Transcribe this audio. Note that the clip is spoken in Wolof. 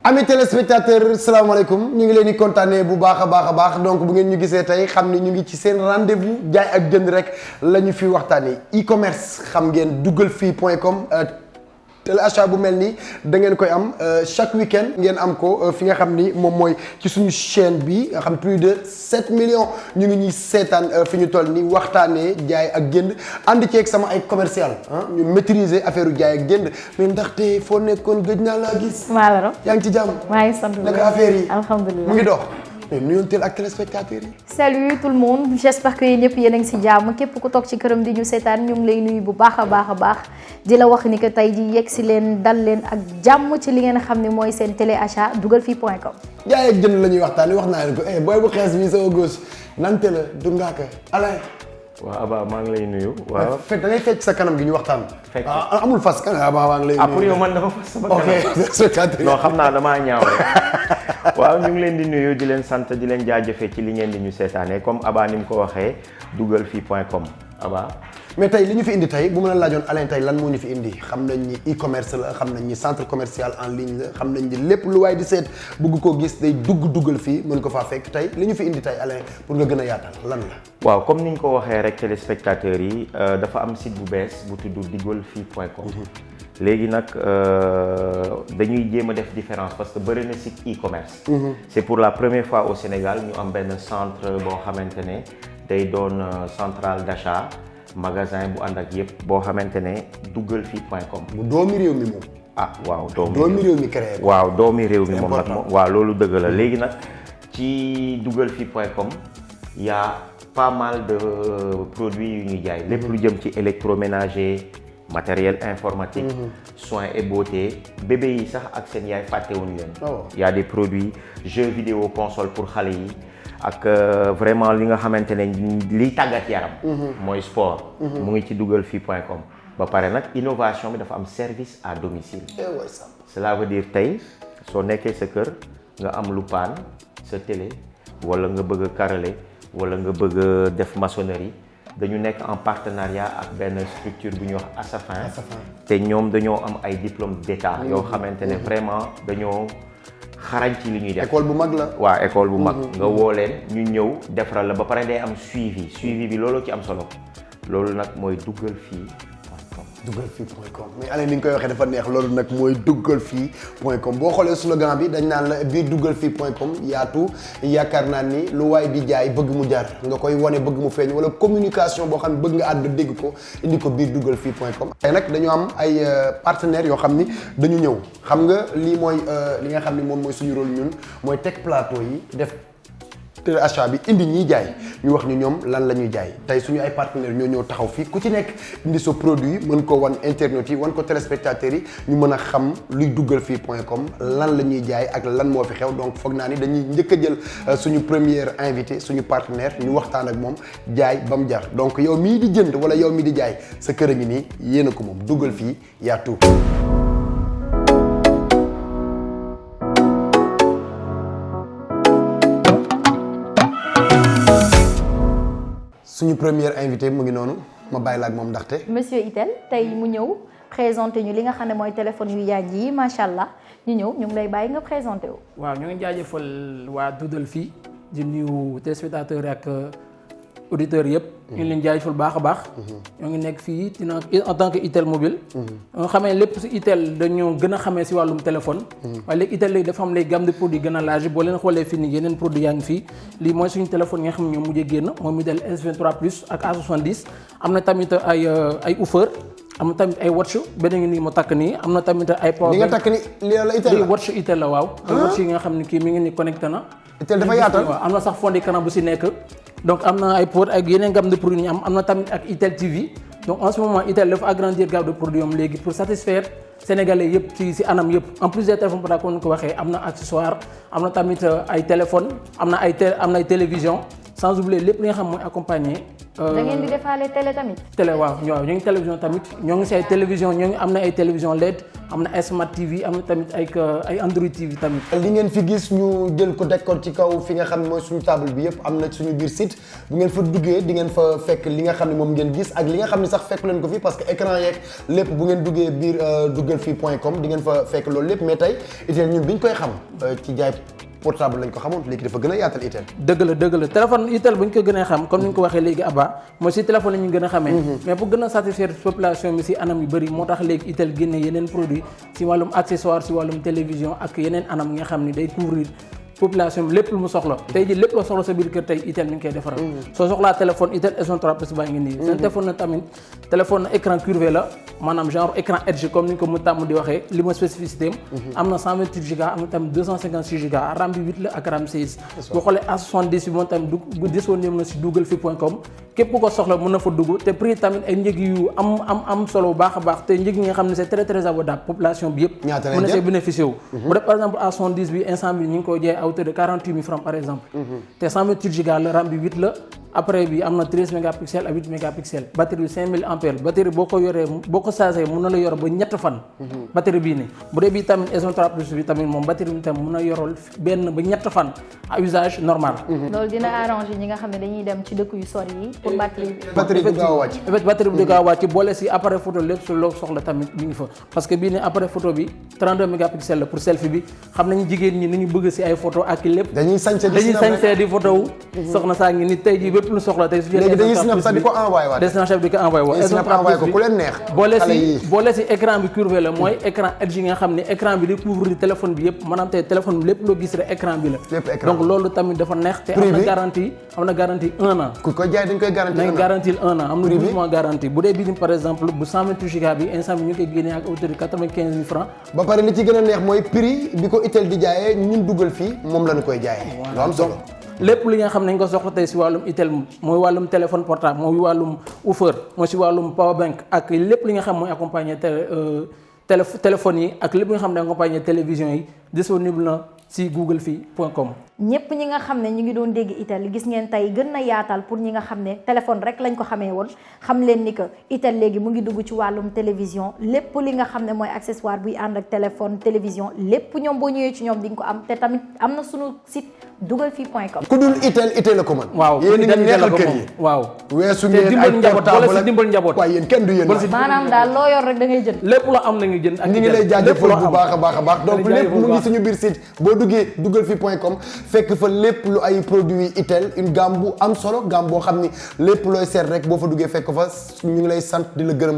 Amis téléspectateurs salaamaaleykum ñu ngi leen di kontaanee bu baax a baax donc bu ngeen ñu gisee tey xam ni ñu ngi ci seen rendez-vous jaay ak jënd rek la ñu fi waxtaanee e-commerce xam ngeen dugalfii.com téléachat bu mel nii da ngeen koy am chaque week-end ngeen am ko fi nga xam ni moom mooy ci suñu chaîne bi nga xam plus de 7 millions ñu ngi ñuy seetaan fi ñu toll nii waxtaanee jaay ak jënd ànd ceeg sama ay commercial ñu maîtriser affaire jaay ak jënd mais ndaxte foo nekkoon gëj naa laa gis. maa yaa ngi ci jàmm. maa ngi sant naka affaire yi. alhamdulilah mu ngi dox. mais nuyoonteel ak téléspectateurs yi. salut tout le monde j'espère que yéen ñëpp yéen a ngi si jàmm képp ku toog ci këram di ñu seetaan ñu ngi lay nuyu bu baax a baax di la wax ni que tey ji yegg si leen dal leen ak jàmm ci li ngeen xam ne mooy seen téléachat dugalfii.com. jaay ak jënd la ñuy waxtaanee wax naa leen ko booy bu xees bi sama gauche nante la du ngaaka Alain. waaw Aba maa ngi lay nuyu. waaw fekk da ngay fecc sa kanam gi ñu waxtaan. fekk amul fas kan maa ngi lay nuyu. pour yow man dafa fas sama kanam. ok non xam naa damaa ñaaw rek. waaw ñu ngi leen di nuyu di leen sant di leen jaajëfee ci li ngeen di ñu seetaanee comme Aba ni mu ko waxee dugalfii.com Aba. mais tey li ñu fi indi tey bu ma la laajoon Alain tey lan moo ñu fi indi xam nañ ni e-commerce la xam nañ ni centre commercial en ligne la xam nañ ni lépp lu waay di seet bëgg koo gis day dugal fii mën ko faa fekk tey li ñu fi indi tey Alain pour nga gën a yaatal lan la. waaw comme ni ñu ko waxee rek téléspectateurs yi dafa am site bu bees bu tudd dugalfii.com. léegi nag dañuy jéem a def différence parce que bëri na site e-commerce. c'est pour la première fois au Sénégal ñu am benn centre boo xamante ne day doon centrale d'achat. magasin bu ànd ak yëpp boo xamante ne dugalfii.com. bu doomi réew mi moom. ah waaw doomi réew mi créé ko. waaw doomi réew mi moom nag moom waaw loolu dëgg la léegi nag ci dugalfii.com y a pas mal de produits yu ñuy jaay lépp lu jëm ci électroménager matériel informatique soins et beauté bébé yi sax ak seen yaay fàttewuñu leen. y a des produits jeux vidéo console pour xale yi. ak vraiment li nga xamante ne liy tàggat yaram. mooy sport. mu ngi ci dugalfii.com. ba pare nag innovation bi dafa am service à domicile. cela veut dire tey soo nekkee sa kër nga am lu paan sa télé wala nga bëgg a carreler wala nga bëgg a def maçonnerie dañu nekk en partenariat ak benn structure bu ñuy wax Assafin. te ñoom dañoo am ay diplôme d'état yoo xamante ne vraiment dañoo. xarañ ci li ñuy def école bu mag la. waaw école bu mag. nga woo leen ñu ñëw defaral la ba pare day am suivi bi looloo ci am solo loolu nag mooy dugalfii.com. dugalfii.com mais Alain ni nga koy waxee dafa neex loolu nag mooy dugalfii.com boo xoolee slogan bi dañ naan la biir dugalfii.com yaatu yaakaar naa ni lu waay di jaay bëgg mu jar nga koy wane bëgg mu feeñ wala communication boo xam ne bëgg nga àdd dégg ko indi ko biir dugalfii.com. tey nag dañu am ay partenaires yoo xam ni dañu ñëw xam nga lii mooy li nga xam ni moom mooy suñu rôle ñun mooy teg plateau yi def. achat bi indi ñiy jaay ñu wax ni ñoom lan la ñuy jaay tey suñu ay partenaires ñoo ñëw taxaw fii ku ci nekk indi sa produit mën ko wan internautes yi wan ko téléspectateurs yi ñu mën a xam luy dugalfii.com lan la ñuy jaay ak lan moo fi xew donc foog naa ni dañuy njëkk a jël suñu première invité suñu partenaire ñu waxtaan ak moom jaay ba mu jar donc yow mii di jënd wala yow mii di jaay sa kër a ngi nii yéen a ko moom dugal fii yaa tout. suñu première invité mu ngi noonu ma bàyyi la ak moom ndaxte. monsieur Itel tey mu ñëw présenté ñu li nga xam ne mooy téléphone yu yaaj yi macha allah ñu ñëw ñu ngi lay bàyyi nga présenté wu. waaw ñoo ngi jaajëfal waa Dugalfii di nuyu téléspectateurs ak auditeurs yëpp. ñu ngi leen jaajëfal baax a baax. ñoo ngi nekk fii en tant que Itel mobile. nga xamee lépp si Itel dañoo gën a xamee si wàllum téléphone. waaye léegi Itel léegi dafa am léegi gamme de produits gën a large boo leen xoolee fii nii yeneen produits yaa ngi fii lii mooy suñu téléphone yi nga xam ne ñoom mujjee génn mooy modèle S23 plus ak A70 am na tamit ay offeur am na tamit ay watch beneen ngi nii mu takk nii am na tamit ay power li nga takk ni li la Itel la watch Itel la waaw ay watch yi nga xam ne kii mi ngi ni connecté na Itel dafa yaatal waaw am na sax fond d'écran bu si nekk donc am na ay port ak yeneen gamme de produits ñu am na tamit ak Itel TV donc en ce moment Itel dafa agrandir gamme de produits am léegi pour satisfaire sénégalais yëpp ci anam yëpp en plus des téléphones portables comme ni ko waxee am na accessoire am na tamit ay téléphone am na ay télévision sans oublier lépp li nga xam mooy accompagner da ngeen di defaale télé tamit. télé waaw ñoo ngi télévision tamit ñoo ngi si ay télévision ñoo ngi am na ay télévision LED am na ay Smart TV am na tamit ay Android TV tamit. li ngeen fi gis ñu jël ko teg ko ci kaw fi nga xam ne mooy suñu table bi yëpp am na suñu biir site bu ngeen fa duggee di ngeen fa fekk li nga xam ne moom ngeen gis ak li nga xam ne sax fekk leen ko fi parce que écran yeeg lépp bu ngeen duggee biir googlefii.com di ngeen fa fekk loolu lépp mais tey Itel ñun bi ñu koy xam ci jaay portable lañ ko xamoon léegi dafa gën a yaatal Itel. dëgg la téléphone Itel bu ñu ko gën a xam comme ni ñu ko waxee léegi Abba mooy si téléphone la ñu gën a xamee. mais pour gën a satisfaire population bi si anam yu bëri moo tax léegi Itel génne yeneen produit si wàllum accessoire si wàllum télévision ak yeneen anam yi nga xam ni day couvrir population bi lépp lu mu soxla tey ji lépp loo soxla sa biir kër tey Itel mi ngi koy defaral soo soxlaa téléphone Itel S23 Plus baa ngi nii seen téléphone na tamit téléphone na écran curvé la maanaam genre écran Edge comme ni ñu ko mu tàmm di waxee li ma spécificité am na 128 Go am na tamit 256 Go RAM bi 8 la ak RAM 16 boo xoolee A70 bi moom tamit du disponible na si googlefii.com képp ku ko soxla mën na fa dugg te prix tamit ay njëg yu am solo bu baax a baax te njëg yi nga xam ne c'est très très abordable population bi yëpp mën na see bénéficier wu bu dee par exemple A70 bi instant bi ñu ngi ko jaay à hauteur de 48 000 francs par exemple te 128 Go la RAM bi 8 la après bi am na 13 mégapixels à 8 mégapixels batterie bi 5000 ampères batterie boo ko yoree boo ko chargé mën na la yor ba ñett fan batterie bii nii bu dee bii tamit S23 Plus bi tamit moom batterie bi tamit mën na yorol benn ba ñett fan à usage normal loolu dina arranger ñi nga xam ne dañuy dem ci dëkk yu sori yi pour batterie bi gaaw a wàcc en fait batterie bi di gaaw a wàcc boole si appareil photo lépp su loo soxla tamit mi ngi fa parce que bii ne appareil photo bi 32 mégapixels la pour selfie bi xam nañu jigéen ñi ni ñu bëgg si ay photo ak lépp dañuy sañse di photo wu soxna saa ngi ni tey jii bépp lu soxla tey su léegi dañuy snap sax di ko envoyé waat snap di ko envoyé waat ko ku leen neex boole si écran bi curvé la mooy écran Edge yi nga xam ne écran bi di couvrir téléphone bi yëpp maanaam tey téléphone bi lépp loo gis rek écran bi la donc loolu tamit dafa neex te am na garantie 1 an ku koy jaay dañ koy garantir 1 an am na 12 mois garantie bu dee bii par exemple bu 128 Go bi instant bi ñu koy génnee ak hauteur de 95 000 francs ba pare li ci gën a neex mooy prix bi ko Itel di jaayee ñun dugal fii moom lañu koy jaayee lu am solo lépp li nga xam ne nañ ko soxla tey si wàllum Itel mooy wàllum téléphone portable mooy wàllum woofer mooy si wàllum power bank ak lépp li nga xam mooy accompagner téléphone yi ak lépp li nga xam ne accompagner télévision yi disponible na si googlefii.com ñëpp ñi nga xam ne ñu ngi doon dégg Itel gis ngeen tey gën na yaatal pour ñi nga xam ne téléphone rek lañ ko xamee woon xam leen ni que Itel léegi mu ngi dugg ci wàllum télévision lépp li nga xam ne mooy accessoire buy ànd ak téléphone télévision lépp ñoom boo ñëwee ci ñoom di nga ko am te tamit am na sunu site googlefii.com. ku dul Itel la ko mën. waaw yéen a ngi neexal kër yi. waaw weesu ngeen ay portable boole si dimbal njaboot. waaye yéen kenn du yéen. maanaam daal loo yor rek da ngay jënd. lépp loo am na nga jënd ak ñu ngi lay jaajëfal bu baax a baax donc lépp mu ngi suñu biir site boo duggee googlefii.com fekk fa lépp lu ay produits Itel une gamme bu am solo gamme boo xam ni lépp looy seet rek boo fa duggee fekk fa ñu ngi lay sant di la gërëm